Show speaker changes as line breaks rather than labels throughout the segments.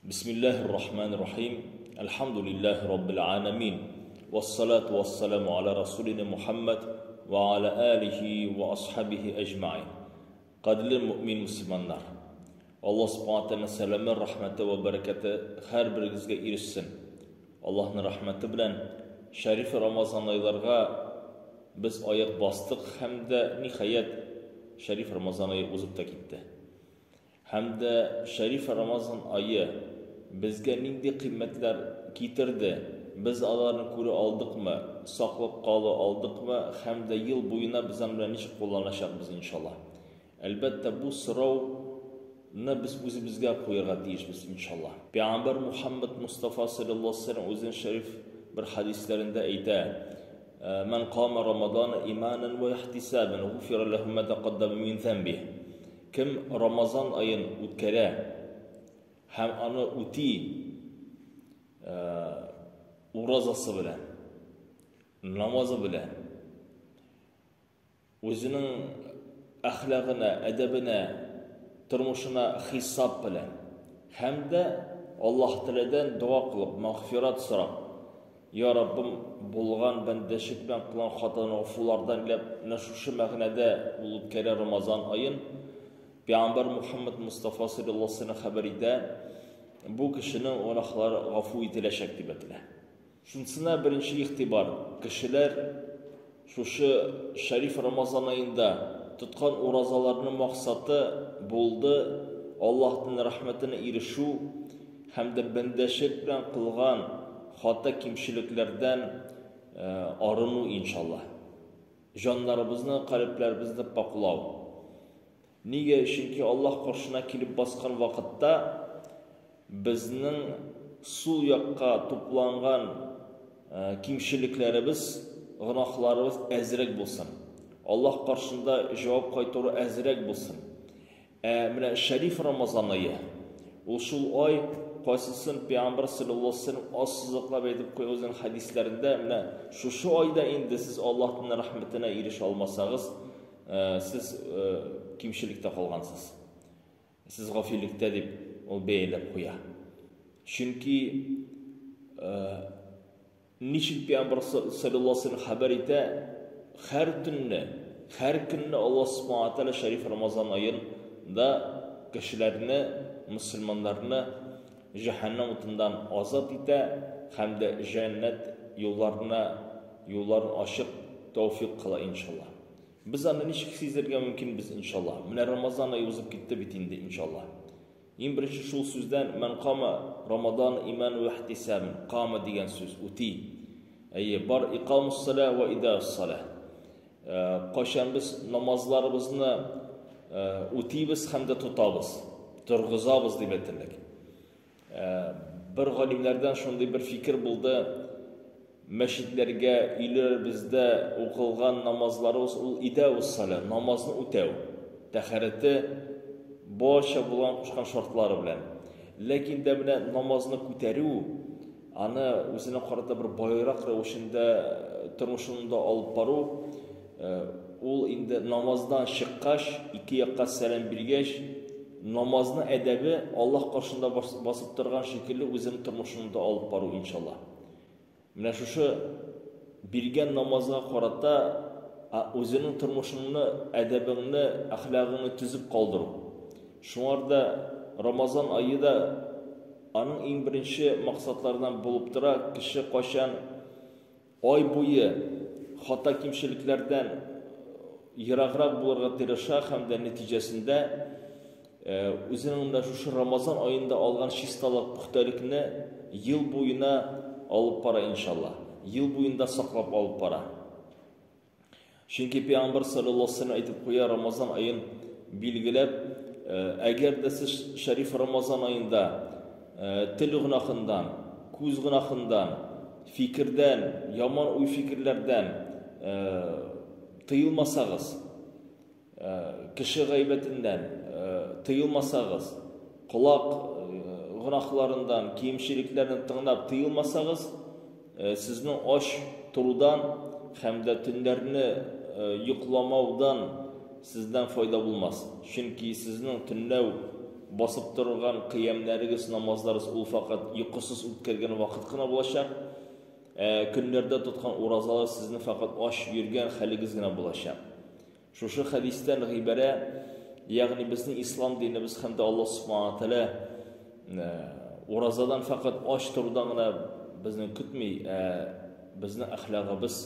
Бисмиллаһир рахманир рахим. Әлхәмдүлиллаһи раббил аламин. Вассалату вассаламу аля расулина Мухаммад ва аля алихи ва асхабихи әҗмәин. Кадерле мөэмин мөселманнар! Аллаһ Субхана Тәгаләнең сәламе, рәхмәте вә бәрәкәте һәрберегезгә ирешсен. Аллаһның рәхмәте белән шәриф Рамазан айларга без аяк бастык һәм дә, ниһаять, шәриф Рамазан ае узып та китте. Һәм дә шәриф Рамазан ае безгә нинди кыйммәтләр китерде, без аларны күрә алдыкмы, саклап кала алдыкмы һәм дә ел буена без аны белән ничек кулланачакбыз, иншаллаһ. Әлбәттә, бу сорау ны без үзебезгә куярга тиешбез, иншаллаһ. Пәйгамбәр Мухаммад Мустафа салләллаһу алейһи ва сәлләм үзенең шәриф бер хәдисләрендә әйтә, Мән кама Рамадана иманан ва ихтисабан, гуфира ләһу ма тәкаддама мин зәнбиһ. Кем Рамазан аен үткәрә һәм аны үти уразасы белән, намазы белән, үзенең әхлагына, әдәбенә, тормышына хисап белән һәм дә Аллаһ Тәгаләдән дога кылып, мәгъфират сорап, Я Раббым, булган бәндәчек белән кылган хатаны гафулардан иләп, менә шушы мәгънәдә ул үткәрә Рамазан аен. Пәйгамбәр Мухаммад Мустафа саллаллаһу алейһи вәсәлләм хәбәр итә, бу кешенең гөнаһлары гафу ителәчәк дип әйтелә. Шунысына беренче игътибар, кешеләр шушы шәриф Рамазан аенда тоткан уразаларының максаты булды Аллаһның рәхмәтенә ирешү һәм дә бәндәчелек белән кылган хата-кимчелекләрдән арыну, иншаллаһ. Җаннарыбызны, калебләребезне пакълау. Нигә? Чөнки Аллаһ каршына килеп баскан вакытта безнең сул якка тупланган кимчелекләребез, гөнаһларыбыз әзрәк булсын. Аллаһ каршында җавап кайтару әзрәк булсын. Ә менә шәриф Рамазан ае, ул шул ай, кайсысын Пәйгамбәр саллаллаһу алейһи ва сәлләм ассызыклап әйтеп куя үзенең хәдисләрендә, менә шушы айда инде сез Аллаһның рәхмәтенә ирешә алмасагыз, сез кимчелектә калгансыз. Сез гафиллектә дип ул бәяләп куя. Чөнки ничек Пәйгамбәр саллаллаһу алейһи ва хәбәр итә, һәр төнне, һәр көнне Аллаһ субхана тәгалә шәриф Рамазан аенда кешеләрне, мөселманнарны җәһәннәм утыннан азат итә һәм дә җәннәт юлларына юлларын ачып тәүфик кыла иншаллаһ. Без аны ничек сизергә мөмкин без, иншаллаһ? Менә Рамазан ае узып китте бит инде, иншаллаһ. Иң беренче шул сүздән мән кама Рамадан иман вә ихтисабан, кама дигән сүз үти. Әйе, бар икамус сала ва идаус сала. Кайчан без намазларыбызны үтибез һәм дә тотабыз, торгызабыз дип әйтерлек. Бер галимнәрдән шундый бер фикер булды, мәчетләргә, өйләребездә укылган намазларыбыз ул идәү салә, намазны үтәү, тәһарәте барча булган кушкан шартлары белән. Ләкин дә менә намазны күтәрү, аны үзенә карата бер байрак рәвешендә тормышында алып бару, ул инде намаздан чыккач, ике якка сәлам биргәч, намазны әдәбе Аллаһ каршында басып торган шикелле үзенең тормышында алып бару, иншаллаһ. Менә шушы биргән намазга карата үзенең тормышыңны, әдәбеңне, әхлагыңны төзеп калдыру. Шуңар да Рамазан ае да аның иң беренче максатларыннан булып тора, кеше кайчан ай буе хата-кимчелекләрдән ераграк булырга тырыша һәм дә нәтиҗәсендә үзенең менә шушы Рамазан аенда алган чисталык, пөхтәлекне ел буена алып бара, иншалла. Ел буенда саклап алып бара. Чөнки Пәйгамбәр саллаллаһу алейһи ва әйтеп куя Рамазан аен билгеләп, әгәр дә сез шәриф Рамазан аенда тел гөнаһыннан, күз гөнаһыннан, фикердән, яман уй-фикерләрдән тыелмасагыз, Кеше гайбәтеннән тыелмасагыз, колак гөнаһларыннан, киемчелекләрне тыңлап тыелмасагыз, сезнең ач торудан һәм дә төннәрне йокламаудан сездән файда булмас. Чөнки сезнең төнләү басып торган кыямнәрегез, намазларыгыз ул факат йокысыз үткәргән вакыт кына булачак. Ә көннәрдә тоткан уразалар сезнең факат ач йөргән хәлегез генә булачак. Шушы хәдистән гыйбарә, ягъни безнең ислам динебез һәм дә Аллаһ субхана тәгалә уразадан факат ач торудан гына безне көтми, ә безнең әхлагыбыз,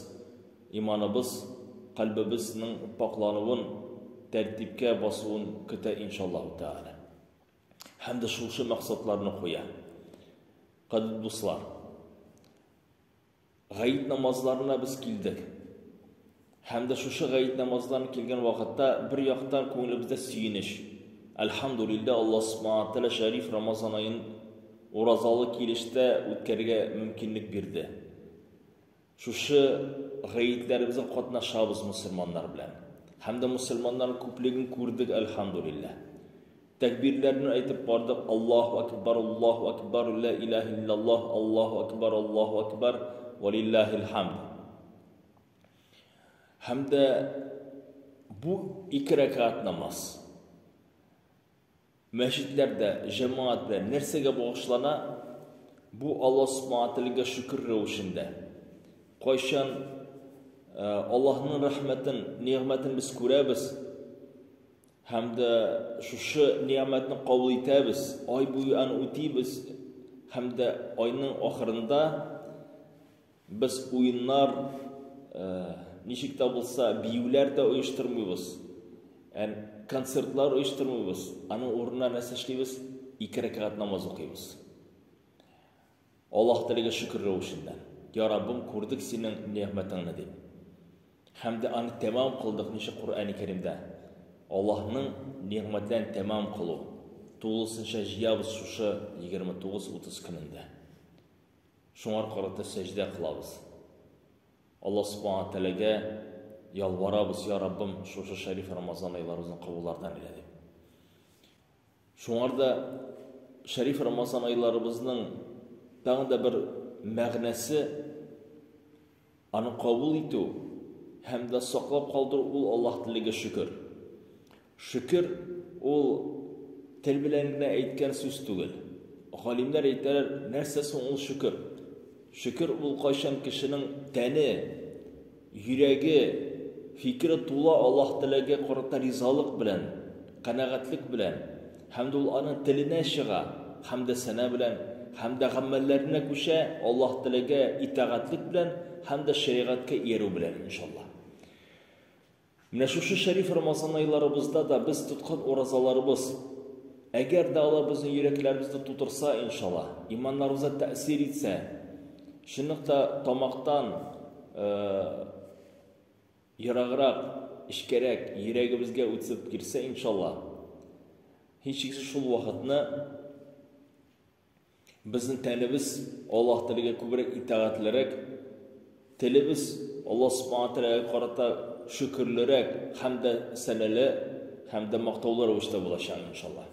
иманыбыз, кальбебезнең паклануын, тәртипкә басуын көтә иншаллаһу тәгалә. Һәм дә шушы максатларны куя. Кадерле дуслар, Гает намазларына без килдек. Һәм дә шушы гает намазларына килгән вакытта бер яктан күңелебездә сөенеч. Әлхәмдүлилләһ, Аллаһ Субхана Тәгалә шәриф Рамазан аен уразалы килештә үткәрергә мөмкинлек бирде. Шушы гаетләребездә катнашабыз мөселманнар белән. Һәм дә мөселманнарның күплеген күрдек, әлхәмдүлилләһ. Тәкбирләрне әйтеп бардык, Аллаһу акбар, Аллаһу акбар, ла илаһа иллаллаһ, Аллаһу акбар, Аллаһу акбар, ва лиллаһил хамд. Һәм дә бу ике рәкәгать намаз мәчетләрдә җәмәгать белән нәрсәгә багышлана? Бу Аллаһ Субхана Тәгаләгә шөкер рәвешендә. Кайчан Аллаһның рәхмәтен, нигъмәтен без күрәбез, Һәм дә шушы нигъмәтне кабул итәбез, ай буе аны үтибез, һәм дә айның ахырында без уеннар, ничек тә булса, биюләр дә оештырмыйбыз, концертлар оештырмыйбыз. Аның урынына нәрсә эшлибез? Ике рәкәгать намаз укыйбыз. Аллаһ Тәгаләгә шөкер рәвешендә. Я Раббым, күрдек синең нигъмәтеңне дип. Һәм дә аны тәмам кылдык, ничек Коръәни Кәримдә. Аллаһның нигъмәтләрен тәмам кылу. Тулысынча җыябыз шушы 29-30 көнендә. Шуңар карата сәҗдә кылабыз. Аллаһ Субхана Тәгаләгә ялварабыз, Я Раббым, шушы шәриф Рамазан айларыбызны кабуллардан илә дип. Шуңар да шәриф Рамазан айларыбызның тагын да бер мәгънәсе аны кабул итү һәм дә саклап калдыру ул Аллаһ телегә шөкер. Шөкер ул тел белән генә әйткән сүз түгел. Галимнәр әйтәләр, нәрсә соң ул шөкер? Шөкер ул кайчан кешенең тәне, Йөрәге, фикере тула Аллаһ Тәгаләгә карата ризалык белән, канәгатьлек белән, һәм дә ул аның теленә чыга, һәм дә сәна белән, һәм дә гамәлләренә күчә Аллаһ Тәгаләгә итагатьлек белән, һәм дә шәригатькә иярү белән, иншаллаһ. Менә шушы шәриф Рамазан айларыбызда да без тоткан уразаларыбыз, әгәр дә алар безнең йөрәкләребезне тутырса, иншалла, иманнарыбызга тәэсир итсә, чынлыкта тамактан ераграк, эчкәрәк, йөрәгебезгә үтеп килсә, иншалла, һичшиксез шул вакытны Безнең тәнебез Аллаһ Тәгаләгә күбрәк итагатьлерәк, телебез Аллаһ Субхана Тәгаләгә карата шөкерлерәк һәм дә сәнәле һәм дә мактаулы рәвештә булачак, иншалла.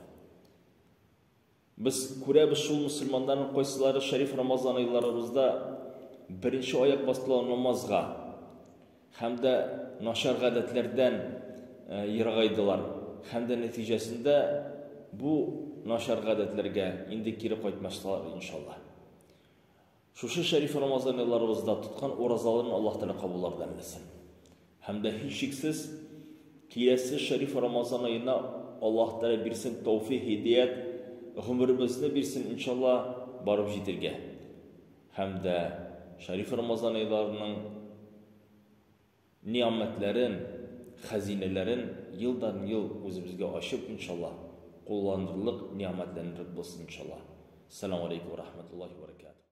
Без күрәбез шул мөселманнарның кайсылары шәриф Рамазан айларыбызда беренче аяк бастылар намазга һәм дә начар гадәтләрдән ерагайдылар һәм дә нәтиҗәсендә бу начар гадәтләргә инде кире кайтмаслар, иншалла. Шушы шәриф Рамазан айларыбызда тоткан уразаларын Аллаһ Тәгалә кабуллардан әйләсен. Һәм дә һичшиксез киләсе шәриф Рамазан аена Аллаһ Тәгалә бирсен тәүфик, һидәят, гомеребезне бирсен, иншалла, барып җитергә. Һәм дә шәриф Рамазан айларының нигъмәтләрен, хәзинәләрен елдан-ел үзебезгә ачып, иншалла, кулланырлык, нигъмәтләнерлек булсын, иншалла. Ассаламу алейкум ва рахматуллахи ва баракатуһ.